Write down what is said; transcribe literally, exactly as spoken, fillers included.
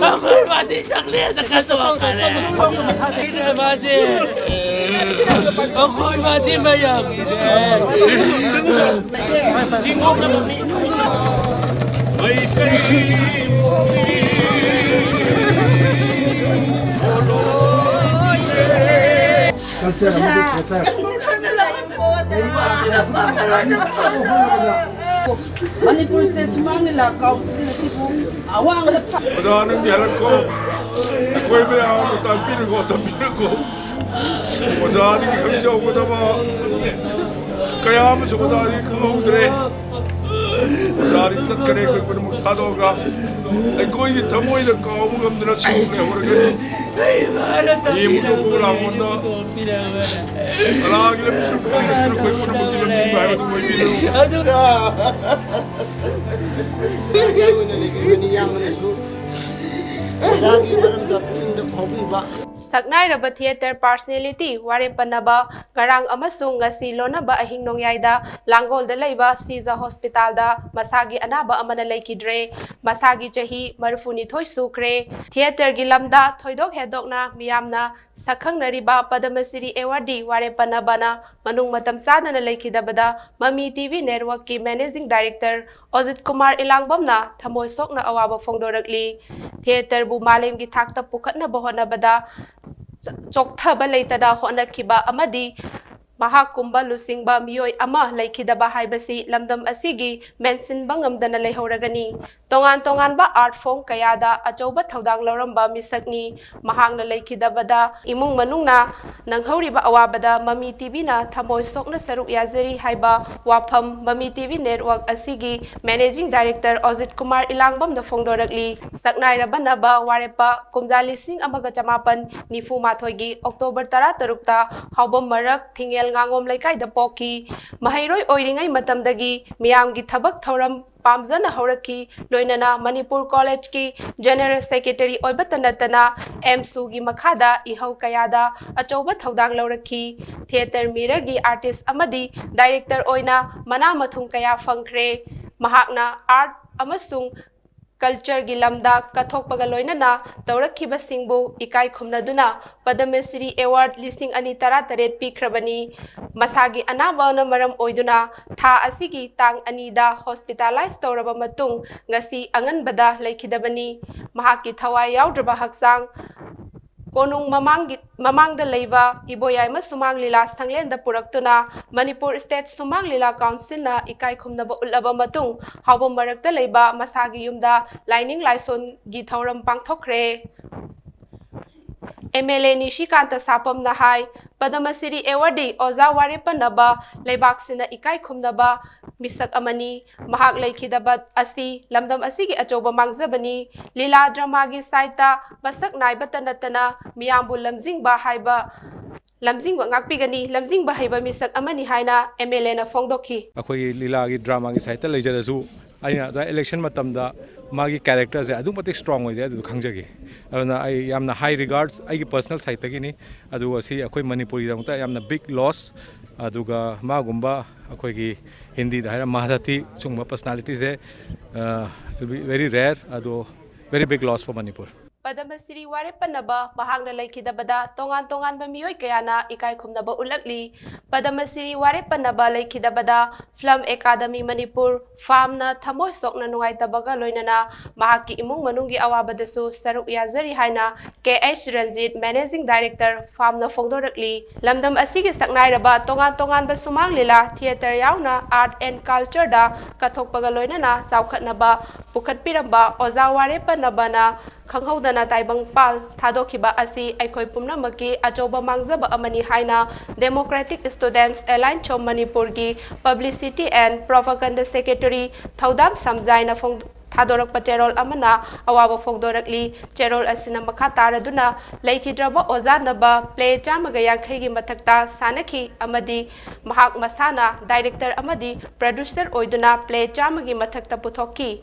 ꯑꯩꯈꯣꯏ ꯃꯥꯗꯤ ꯆꯥꯛꯂꯦꯟꯗ ꯀꯟꯅ ꯋꯥꯈꯜꯂꯦ꯫ ꯃꯥꯗꯤ, ꯑꯩꯈꯣꯏ ꯃꯥꯗꯤ ꯃꯌꯥꯝꯒꯤꯅꯦ꯫ ꯃꯩꯇꯩ ꯃꯅꯤꯄꯨꯔ ꯁ꯭ꯇꯦꯠ ꯁꯨꯃꯥꯡ ꯂꯤꯂꯥ ꯀꯥꯎꯟꯁꯤꯜ ꯑꯁꯤꯕꯨ ꯑꯋꯥꯡꯕ ꯊꯥꯛ ꯑꯣꯖꯥ, ꯅꯪꯗꯤ ꯍꯜꯂꯛꯈꯣ꯫ ꯑꯩꯈꯣꯏ ꯃꯌꯥꯝ ꯇꯥꯛꯄꯤꯔꯒꯣ, ꯇꯝꯕꯤꯔꯒꯣ꯫ ꯑꯣꯖꯥꯗꯒꯤ ꯈꯪꯖꯍꯧꯒꯗꯕ ꯀꯌꯥ ꯑꯃꯁꯨ ꯑꯣꯖꯥꯗꯒꯤ ꯈꯪꯍꯧꯗ꯭ꯔꯦ꯫ ꯑꯣꯖꯥꯗꯤ ꯆꯠꯈ꯭ꯔꯦ ꯑꯩꯈꯣꯏ ꯄꯨꯝꯅꯃꯛ ꯊꯥꯗꯣꯛꯑꯒ꯫ ꯑꯩꯈꯣꯏꯒꯤ ꯊꯃꯣꯏꯗ ꯀꯥꯎꯕ ꯉꯝꯗꯅ ꯁꯨꯝ ꯂꯩꯍꯧꯔꯒꯅꯤ꯫ ꯍꯌꯦꯡ ꯃꯨꯛꯇ ꯂꯥꯡꯕꯗ ꯑꯂꯥꯒꯤ ꯂꯝꯕꯤꯁꯨ ꯀꯣꯏꯔꯛꯇꯨꯅ ꯑꯩꯈꯣꯏ ꯄꯨꯝꯅꯃꯛꯀꯤ ꯂꯝꯖꯤꯡꯕ ꯍꯥꯏꯕꯗꯨ ꯑꯣꯏꯕꯤꯔꯣ꯫ ꯑꯣꯖꯥꯒꯤ ꯑꯣꯏꯅ ꯂꯩꯈꯤꯕꯅꯤ ꯏꯌꯥꯝꯕꯅꯁꯨ ꯑꯣꯖꯥꯒꯤ ꯃꯔꯝꯗ ꯄꯨꯛꯅꯤꯡꯗ ꯐꯥꯎꯕꯤꯕ꯫ ꯁꯛꯅꯥꯏꯔꯕ ꯊꯤꯌꯦꯇꯔ ꯄꯥꯔꯁꯅꯦꯂꯤꯇꯤ ꯋꯥꯔꯦꯞ ꯄꯟꯅꯕ ꯉꯔꯥꯡ ꯑꯃꯁꯨꯡ ꯉꯁꯤ ꯂꯣꯟꯅꯕ ꯑꯍꯤꯡ ꯅꯣꯡꯌꯥꯏꯗ ꯂꯥꯡꯒꯣꯜꯗ ꯂꯩꯕ ꯁꯤꯖ ꯍꯣꯁꯄꯤꯇꯥꯜꯗ ꯃꯁꯥꯒꯤ ꯑꯅꯥꯕ ꯑꯃꯅ ꯂꯩꯈꯤꯗ꯭ꯔꯦ꯫ ꯃꯁꯥꯒꯤ ꯆꯍꯤ ꯃꯔꯤꯐꯨꯅꯤꯊꯣꯏ ꯁꯨꯈ꯭ꯔꯦ꯫ ꯊꯤꯌꯦꯇꯔꯒꯤ ꯂꯝꯗ ꯊꯣꯏꯗꯣꯛ ꯍꯦꯟꯗꯣꯛꯅ ꯃꯤꯌꯥꯝꯅ ꯁꯛꯈꯪꯅꯔꯤꯕ ꯄꯗꯃꯁꯤꯔꯤ ꯑꯦꯋꯥꯔꯗꯤ ꯋꯥꯔꯦꯞ ꯄꯟꯅꯕꯅ ꯃꯅꯨꯡ ꯃꯇꯝ ꯆꯥꯗꯅ ꯂꯩꯈꯤꯗꯕꯗ ꯃꯃꯤ ꯇꯤꯚꯤ ꯅꯦꯠꯋꯔꯛꯀꯤ ꯃꯦꯅꯦꯖꯤꯡ ꯗꯥꯏꯔꯦꯛꯇꯔ ꯑꯣꯖꯤꯠ ꯀꯨꯃꯥꯔ ꯏꯂꯥꯡꯕꯝꯅ ꯊꯃꯣꯏ ꯁꯣꯛꯅ ꯑꯋꯥꯕ ꯐꯣꯡꯗꯣꯔꯛꯂꯤ꯫ ꯊꯤꯌꯦꯇꯔꯕꯨ ꯃꯥꯂꯦꯝꯒꯤ ꯊꯥꯛꯇ ꯄꯨꯈꯠꯅꯕ ꯍꯣꯠꯅꯕꯗ ꯆ-, ꯆꯣꯛꯊꯕ ꯂꯩꯇꯅ ꯍꯣꯠꯅꯈꯤꯕ ꯑꯃꯗꯤ ꯃꯍꯥꯛꯀꯨꯝꯕ ꯂꯨꯆꯤꯡꯕ ꯃꯤꯑꯣꯏ ꯑꯃ ꯂꯩꯈꯤꯗꯕ ꯍꯥꯏꯕꯁꯤ ꯂꯝꯗꯝ ꯑꯁꯤꯒꯤ ꯃꯦꯟꯁꯤꯟꯕ ꯉꯝꯗꯅ ꯂꯩꯍꯧꯔꯒꯅꯤ꯫ ꯇꯣꯉꯥꯟ ꯇꯣꯉꯥꯟꯕ ꯑꯥꯔꯠ ꯐꯣꯔꯝ ꯀꯌꯥꯗ ꯑꯆꯧꯕ ꯊꯧꯗꯥꯡ ꯂꯧꯔꯝꯕ ꯃꯤꯁꯛꯅꯤ꯫ ꯃꯍꯥꯛꯅ ꯂꯩꯈꯤꯗꯕꯗ ꯏꯃꯨꯡ ꯃꯅꯨꯡꯅ ꯅꯪꯍꯧꯔꯤꯕ ꯑꯋꯥꯕꯗ ꯃꯃꯤ ꯇꯤꯚꯤꯅ ꯊꯃꯣꯏ ꯁꯣꯛꯅ ꯁꯔꯨꯛ ꯌꯥꯖꯔꯤ ꯍꯥꯏꯕ ꯋꯥꯐꯝ ꯃꯃꯤ ꯇꯤꯚꯤ ꯅꯦꯠꯋꯔꯛ ꯑꯁꯤꯒꯤ ꯃꯦꯅꯦꯖꯤꯡ ꯗꯥꯏꯔꯦꯛꯇꯔ ꯑꯣꯖꯤꯠ ꯀꯨꯃꯥꯔ ꯏꯂꯥꯡꯕꯝꯅ ꯐꯣꯡꯗꯣꯔꯛꯂꯤ꯫ ꯁꯛꯅꯥꯏꯔꯕ ꯅꯕ ꯋꯥꯔꯦꯞꯄ ꯀꯨꯝꯖꯥ ꯂꯤꯁꯤꯡ ꯑꯃꯒ ꯆꯃꯥꯄꯟ ꯅꯤꯐꯨ ꯃꯥꯊꯣꯏꯒꯤ ꯑꯣꯛꯇꯣꯕꯔ ꯇꯔꯥ ꯇꯔꯨꯛꯇ ꯍꯥꯎꯕꯝ ꯃꯔꯛ ꯊꯤꯡꯉꯦꯜ ꯉꯥꯉꯣꯝ ꯂꯩꯀꯥꯏꯗ ꯄꯣꯛꯈꯤ꯫ ꯃꯍꯩꯔꯣꯏ ꯑꯣꯏꯔꯤꯉꯩ ꯃꯇꯝꯗꯒꯤ ꯃꯤꯌꯥꯝꯒꯤ ꯊꯕꯛ ꯊꯧꯔꯝ ꯄꯥꯝꯖꯅ ꯍꯧꯔꯛꯈꯤ꯫ ꯂꯣꯏꯅꯅ ꯃꯅꯤꯄꯨꯔ ꯀꯣꯂꯦꯖꯀꯤ ꯖꯦꯅꯔꯦꯜ ꯁꯦꯀ꯭ꯔꯦꯇꯔꯤ ꯑꯣꯏꯕꯇ ꯅꯠꯇꯅ ꯑꯦꯝꯁꯨꯒꯤ ꯃꯈꯥꯗ ꯏꯍꯧ ꯀꯌꯥꯗ ꯑꯆꯧꯕ ꯊꯧꯗꯥꯡ ꯂꯧꯔꯛꯈꯤ꯫ ꯊꯤꯌꯦꯇꯔ ꯃꯤꯔꯔꯒꯤ ꯑꯥꯔꯇꯤꯁ ꯑꯃꯗꯤ ꯗꯥꯏꯔꯦꯛꯇꯔ ꯑꯣꯏꯅ ꯃꯅꯥ ꯃꯊꯨꯝ ꯀꯌꯥ ꯐꯪꯈ꯭ꯔꯦ꯫ ꯃꯍꯥꯛꯅ ꯑꯥꯔꯠ ꯑꯃꯁꯨꯡ ꯀꯜꯆꯔꯒꯤ ꯂꯝꯗ ꯀꯠꯊꯣꯛꯄꯒ ꯂꯣꯏꯅꯅ ꯇꯧꯔꯛꯈꯤꯕꯁꯤꯡꯕꯨ ꯏꯀꯥꯏ ꯈꯨꯝꯅꯗꯨꯅ ꯄꯗꯃ ꯁ꯭ꯔꯤ ꯑꯦꯋꯥꯔꯗ ꯂꯤꯁꯤꯡ ꯑꯅꯤ ꯇꯔꯥꯇꯔꯦꯠ ꯄꯤꯈ꯭ꯔꯕꯅꯤ꯫ ꯃꯁꯥꯒꯤ ꯑꯅꯥꯕꯅ ꯃꯔꯝ ꯑꯣꯏꯗꯨꯅ ꯊꯥ ꯑꯁꯤꯒꯤ ꯇꯥꯡ ꯑꯅꯤꯗ ꯍꯣꯁꯄꯤꯇꯥꯂꯥꯏꯖ ꯇꯧꯔꯕ ꯃꯇꯨꯡ ꯉꯁꯤ ꯑꯉꯟꯕꯗ ꯂꯩꯈꯤꯗꯕꯅꯤ꯫ ꯃꯍꯥꯛꯀꯤ ꯊꯋꯥꯏ ꯌꯥꯎꯗ꯭ꯔꯕ ꯍꯛꯆꯥꯡ ꯀꯣꯅꯨꯡ ꯃꯃꯥꯡꯒꯤ, ꯃꯃꯥꯡꯗ ꯂꯩꯕ ꯏꯕꯣꯌꯥꯏꯃ ꯁꯨꯃꯥꯡ ꯂꯤꯂꯥ ꯁꯪꯂꯦꯟꯗ ꯄꯨꯔꯛꯇꯨꯅ ꯃꯅꯤꯄꯨꯔ ꯁ꯭ꯇꯦꯠ ꯁꯨꯃꯥꯡ ꯂꯤꯂꯥ ꯀꯥꯎꯟꯁꯤꯜꯅ ꯏꯀꯥꯏ ꯈꯨꯝꯅꯕ ꯎꯠꯂꯕ ꯃꯇꯨꯡ ꯍꯥꯎꯕꯝ ꯃꯔꯛꯇ ꯂꯩꯕ ꯃꯁꯥꯒꯤ ꯌꯨꯝꯗ ꯂꯥꯏꯅꯤꯡ ꯂꯥꯏꯁꯣꯟꯒꯤ ꯊꯧꯔꯝ ꯄꯥꯡꯊꯣꯛꯈ꯭ꯔꯦ꯫ ꯑꯦꯝ ꯑꯦꯜ ꯑꯦ ꯅꯤꯁꯤꯀꯥꯟꯇ ꯁꯥꯄꯝꯅ ꯍꯥꯏ, ꯄꯗꯃ ꯁ꯭ꯔꯤ ꯑꯦꯋꯥꯔꯗꯤ ꯑꯣꯖꯥ ꯋꯥꯔꯦꯞ ꯄꯟꯅꯕ ꯂꯩꯕꯥꯛꯁꯤꯅ ꯏꯀꯥꯏ ꯈꯨꯝꯅꯕ ꯃꯤꯁꯛ ꯑꯃꯅꯤ꯫ ꯃꯍꯥꯛ ꯂꯩꯈꯤꯗꯕ ꯑꯁꯤ ꯂꯝꯗꯝ ꯑꯁꯤꯒꯤ ꯑꯆꯧꯕ ꯃꯥꯡꯖꯕꯅꯤ꯫ ꯂꯤꯂꯥ ꯗ꯭ꯔꯃꯥꯒꯤ ꯁꯥꯏꯠꯇ ꯃꯁꯛ ꯅꯥꯏꯕꯇ ꯅꯠꯇꯅ ꯃꯤꯌꯥꯝꯕꯨ ꯂꯝꯖꯤꯡꯕ ꯍꯥꯏꯕ, ꯂꯝꯖꯤꯡꯕ ꯉꯥꯛꯄꯤꯒꯅꯤ, ꯂꯝꯖꯤꯡꯕ ꯍꯩꯕ ꯃꯤꯁꯛ ꯑꯃꯅꯤ ꯍꯥꯏꯅ ꯑꯦꯝ ꯑꯦꯜ ꯑꯦꯅ ꯐꯣꯡꯗꯣꯛꯈꯤ꯫ ꯑꯩꯈꯣꯏꯒꯤ ꯂꯤꯂꯥꯒꯤ ꯗ꯭ꯔꯃꯥꯒꯤ ꯁꯥꯏꯠꯇ ꯂꯩꯖꯔꯁꯨ, ꯑꯩꯅ ꯑꯗ ꯏꯂꯦꯛꯁꯟ ꯃꯇꯝꯗ ꯃꯥꯒꯤ ꯀꯦꯔꯦꯛꯇꯔꯁꯦ ꯑꯗꯨꯛ ꯃꯇꯤꯛ ꯁ꯭ꯇꯔꯣꯡ ꯑꯣꯏꯖꯩ, ꯑꯗꯨꯗꯣ ꯈꯪꯖꯒꯦ꯫ ꯑꯗꯨꯅ ꯑꯩ ꯌꯥꯝꯅ ꯍꯥꯏ ꯔꯤꯒꯥꯔꯗꯁ ꯑꯩꯒꯤ ꯄꯔꯁꯅꯦꯜ ꯁꯥꯏꯠꯇꯒꯤꯅꯤ꯫ ꯑꯗꯨꯒ ꯁꯤ ꯑꯩꯈꯣꯏ ꯃꯅꯤꯄꯨꯔꯒꯤꯗꯃꯛꯇ ꯌꯥꯝꯅ ꯕꯤꯛ ꯂꯣꯁ꯫ ꯑꯗꯨꯒ ꯃꯥꯒꯨꯝꯕ ꯑꯩꯈꯣꯏꯒꯤ ꯍꯤꯟꯗꯤꯗ ꯍꯥꯏꯔ ꯃꯍꯥꯔꯊꯤ ꯁꯤꯒꯨꯝꯕ ꯄꯔꯁꯅꯥꯂꯤꯇꯤꯁꯦ, uh, will be very rare, ꯑꯗꯣ very big loss for Manipur꯫ Padma Shri ꯋꯥꯔꯦꯞ ꯄꯟꯅꯕ ꯃꯍꯥꯛꯅ ꯂꯩꯈꯤꯗꯕꯗ ꯇꯣꯉꯥꯟ ꯇꯣꯉꯥꯟꯕ ꯃꯤꯑꯣꯏ ꯀꯌꯥꯅ ꯏꯀꯥꯏ ꯈꯨꯝꯅꯕ ꯎꯠꯂꯛꯂꯤ꯫ ꯄꯗꯃ ꯁ꯭ꯔꯤ ꯋꯥꯔꯦꯞ ꯄꯟꯅꯕ ꯂꯩꯈꯤꯗꯕꯗ ꯐꯤꯂꯝ ꯑꯦꯀꯥꯗꯃꯤ ꯃꯅꯤꯄꯨꯔ, ꯐꯥꯝꯅ ꯊꯃꯣꯏ ꯁꯣꯛꯅ ꯅꯨꯡꯉꯥꯏꯇꯕꯒ ꯂꯣꯏꯅꯅ ꯃꯍꯥꯛꯀꯤ ꯏꯃꯨꯡ ꯃꯅꯨꯡꯒꯤ ꯑꯋꯥꯕꯗꯁꯨ ꯁꯔꯨꯛ ꯌꯥꯖꯔꯤ ꯍꯥꯏꯅ ꯀꯦ ꯑꯩꯆ ꯔꯟꯖꯤꯠ, ꯃꯦꯅꯦꯖꯤꯡ ꯗꯥꯏꯔꯦꯛꯇꯔ, ꯐꯥꯝꯅ ꯐꯣꯡꯗꯣꯔꯛꯂꯤ꯫ ꯂꯝꯗꯝ ꯑꯁꯤꯒꯤ ꯁꯛꯅꯥꯏꯔꯕ ꯇꯣꯉꯥꯟ ꯇꯣꯉꯥꯟꯕ ꯁꯨꯃꯥꯡ ꯂꯤꯂꯥ ꯊꯤꯌꯦꯇꯔ ꯌꯥꯎꯅ ꯑꯥꯔꯠ ꯑꯦꯟ ꯀꯜꯆꯔꯗ ꯀꯠꯊꯣꯛꯄꯒ ꯂꯣꯏꯅꯅ ꯆꯥꯎꯈꯠꯅꯕ ꯄꯨꯈꯠꯄꯤꯔꯝꯕ ꯑꯣꯖꯥ ꯋꯥꯔꯦꯞ ꯄꯟꯅꯕꯅ ꯈꯪꯍꯧꯗꯅ ꯇꯥꯏꯕꯪ ꯄꯥꯜ ꯊꯥꯗꯣꯛꯈꯤꯕ ꯑꯁꯤ ꯑꯩꯈꯣꯏ ꯄꯨꯝꯅꯃꯛꯀꯤ ꯑꯆꯧꯕ ꯃꯥꯡꯖꯕ ꯑꯃꯅꯤ ꯍꯥꯏꯅ Democratic Students Alliance of ꯃꯅꯤꯄꯨꯔꯒꯤ Publicity and Propaganda Secretary ꯊꯧꯗꯥꯝ ꯁꯝꯖꯥꯏꯅ ꯐꯣꯡ-, ꯊꯥꯗꯣꯔꯛꯄ ꯆꯦꯔꯣꯜ ꯑꯃꯅ ꯑꯋꯥꯕ ꯐꯣꯡꯗꯣꯔꯛꯂꯤ꯫ ꯆꯦꯔꯣꯜ ꯑꯁꯤꯅ ꯃꯈꯥ ꯇꯥꯔꯗꯨꯅ ꯂꯩꯈꯤꯗ꯭ꯔꯕ ꯑꯣꯖꯥ ꯅꯕ ꯄ꯭ꯂꯦ ꯆꯥꯝꯃꯒ ꯌꯥꯡꯈꯩꯒꯤ ꯃꯊꯛꯇ ꯁꯥꯟꯅꯈꯤ ꯑꯃꯗꯤ ꯃꯍꯥꯛ ꯃꯁꯥꯅ ꯗꯥꯏꯔꯦꯛꯇꯔ ꯑꯃꯗꯤ ꯄ꯭ꯔꯣꯗ꯭ꯌꯨꯁꯔ ꯑꯣꯏꯗꯨꯅ ꯄ꯭ꯂꯦ ꯆꯥꯝꯃꯒꯤ ꯃꯊꯛꯇ ꯄꯨꯊꯣꯛꯈꯤ꯫